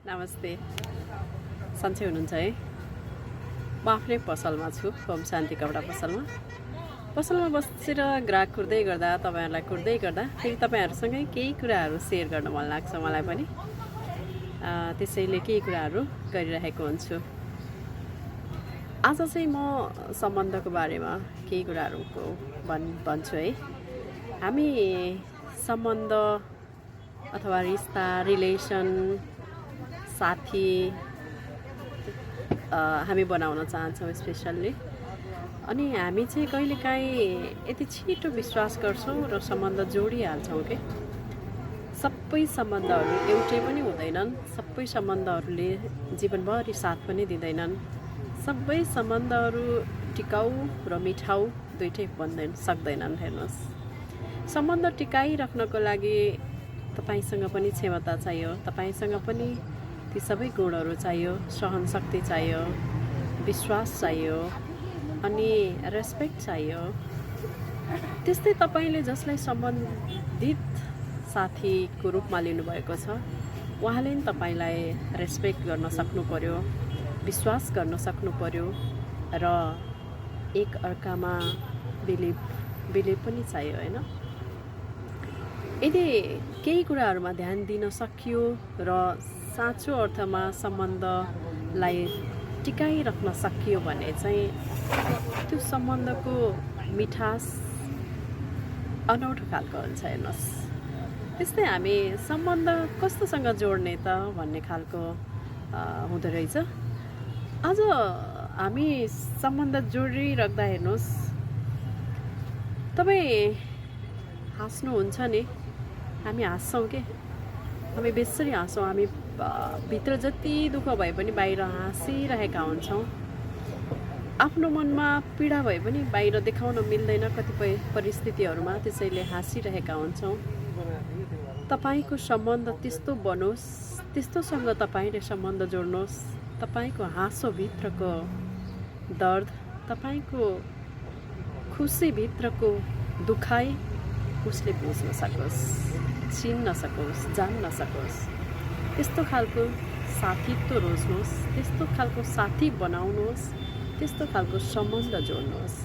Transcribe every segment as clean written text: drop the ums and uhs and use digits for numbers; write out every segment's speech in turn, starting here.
नमस्ते सन्चै हुनुहुन्छ है। म आफ्नै पसलमा छु, होम शान्ति कपडा पसलमा बसेर ग्राहक कुर्दै गर्दा तपाईँहरूलाई कुर्दै गर्दा फेरि तपाईँहरूसँगै केही कुराहरू सेयर गर्न मन लाग्छ मलाई पनि। त्यसैले केही कुराहरू गरिरहेको हुन्छु। आज चाहिँ म सम्बन्धको बारेमा केही कुराहरूको भन्छु है। हामी सम्बन्ध अथवा रिस्ता, रिलेसन, साथी हामी बनाउन चाहन्छौँ स्पेसल्ली। अनि हामी चाहिँ कहिलेकाहीँ यति छिटो विश्वास गर्छौँ र सम्बन्ध जोडिहाल्छौँ कि सबै सम्बन्धहरू एउटै पनि हुँदैनन्। सबै सम्बन्धहरूले जीवनभरि साथ पनि दिँदैनन्। सबै सम्बन्धहरू टिकाउ र मिठाउ दुइटै सक्दैनन्। हेर्नुहोस्, सम्बन्ध टिकाइराख्नको लागि तपाईसँग पनि क्षमता चाहियो, तपाईसँग पनि ती सबै गुणहरू चाहियो। सहनशक्ति चाहियो, विश्वास चाहियो अनि रेस्पेक्ट चाहियो। त्यस्तै तपाईँले जसलाई सम्बन्धित साथीको रूपमा लिनुभएको छ, उहाँले नि तपाईँलाई रेस्पेक्ट गर्न सक्नु पर्यो, विश्वास गर्न सक्नु पर्यो र एक अर्कामा बिलिभ पनि चाहियो होइन। यदि केही कुराहरूमा ध्यान दिन सकियो र साँचो अर्थमा सम्बन्धलाई टिकाइराख्न सकियो भने चाहिँ त्यो सम्बन्धको मिठास अनौठो खालको हुन्छ। हेर्नुहोस्, त्यस्तै हामी सम्बन्ध कस्तोसँग जोड्ने त भन्ने खालको हुँदो रहेछ। आज हामी सम्बन्ध जोडिराख्दा हेर्नुहोस्, तपाईँ हाँस्नुहुन्छ नि, हामी हाँस्छौँ के, हामी बेसरी हाँस्छौँ। हामी भित्र जति दुःख भए पनि बाहिर हाँसिरहेका हुन्छौँ। आफ्नो मनमा पीडा भए पनि बाहिर देखाउन मिल्दैन कतिपय परिस्थितिहरूमा, त्यसैले हाँसिरहेका हुन्छौँ। तपाईँको सम्बन्ध त्यस्तो बनोस्, त्यस्तोसँग तपाईँले सम्बन्ध जोड्नुहोस्। तपाईँको हाँसोभित्रको दर्द, तपाईँको खुसीभित्रको दुखाइ उसले बुझ्न सकोस्, चिन्न सकोस्, जान्न सकोस्। त्यस्तो खालको साथीत्व रोज्नुहोस्, त्यस्तो खालको साथी बनाउनुहोस्, त्यस्तो खालको सम्बन्ध जोड्नुहोस्।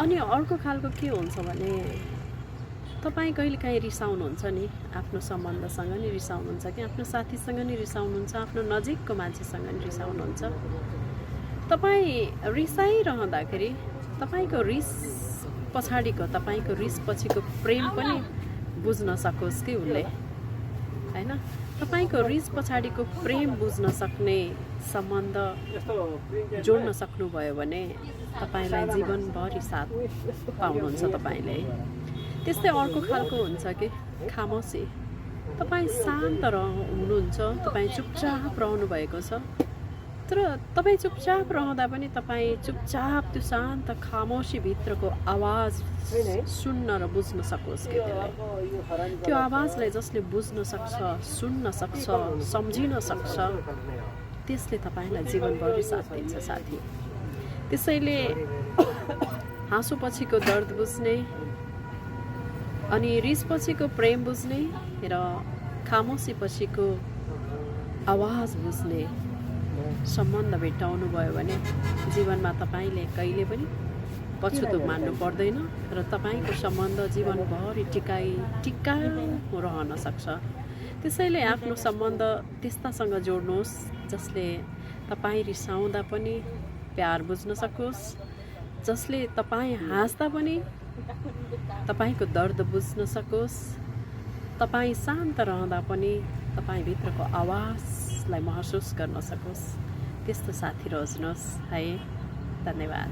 अनि अर्को खालको के हुन्छ भने, तपाईँ कहिलेकाहीँ रिसाउनुहुन्छ नि, आफ्नो सम्बन्धसँग नि रिसाउनुहुन्छ कि आफ्नो साथीसँग नि रिसाउनुहुन्छ, आफ्नो नजिकको मान्छेसँग नि रिसाउनुहुन्छ। तपाईँ रिसाइरहँदाखेरि तपाईँको रिस पछाडिको, तपाईँको रिस पछिको प्रेम पनि बुझ्न सकोस् कि उसले होइन। तपाईँको रिस पछाडिको प्रेम बुझ्न सक्ने सम्बन्ध जोड्न सक्नुभयो भने तपाईँलाई जीवनभरि साथ पाउनुहुन्छ तपाईँले। त्यस्तै अर्को खालको हुन्छ कि खामोसी। तपाईँ शान्त हुनुहुन्छ, तपाईँ चुपचाप रहनु भएको छ, तर तपाईँ चुपचाप रहँदा पनि तपाईँ चुपचाप त्यो शान्त खामोसीभित्रको आवाज सुन्न र बुझ्न सकोस् कि त्यो आवाजलाई जसले बुझ्न सक्छ, सुन्न सक्छ, सम्झिन सक्छ, त्यसले तपाईँलाई जीवनभरि साथ दिन्छ साथी। त्यसैले हाँसो पछिको दर्द बुझ्ने अनि रिस पछिको प्रेम बुझ्ने र खामोसी पछिको आवाज बुझ्ने सम्बन्ध भेट्टाउनु भयो भने जीवनमा तपाईँले कहिले पनि पछुतो मान्नु पर्दैन र तपाईँको सम्बन्ध जीवनभरि टिकाउ रहन सक्छ। त्यसैले आफ्नो सम्बन्ध त्यस्तासँग जोड्नुहोस् जसले तपाईँ रिसाउँदा पनि प्यार बुझ्न सकोस्, जसले तपाईँ हाँस्दा पनि तपाईँको दर्द बुझ्न सकोस्, तपाईँ शान्त रहँदा पनि तपाईँभित्रको आवाजलाई महसुस गर्न सकोस्। त्यस्तो साथी रोज्नुहोस् है। धन्यवाद।